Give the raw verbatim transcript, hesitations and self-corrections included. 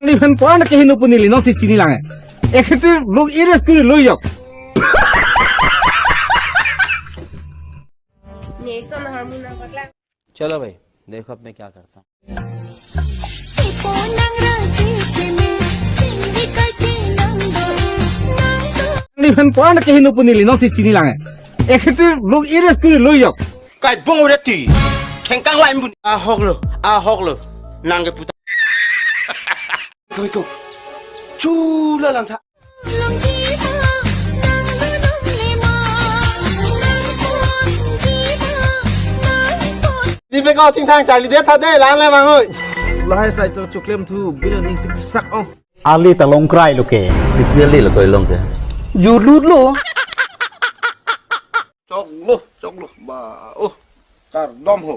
Iphan puan ke hinu pu neli nonsi chini lang. Executive lok arrest kuri loi yok. Nation harmon nangpaklang. चलो भाई, देखो अब मैं क्या करता हूँ। Ipon nang raji keme, singgi kai ke nang do, nang do. Iphan puan ke hinu pu neli nonsi chini lang. Executive lok arrest kuri loi yok. Kai bong udah ti, kengkang lain pun. Ahok lo, ahok lo, nang ke puta. Koi ko, chula lang tha. Long jiba, nang do long lema, nang pon jiba, nang pon. Di pe kau chingthang charli de tha de, lang le bang oi. Lahai sai to chuklem thu, bilo ning sik sak ong. Ali ta long krai lo ke. Clearly lo koi long ke. Jurlut lo. Chok lo, chok lo, ba, oh, kardom ho.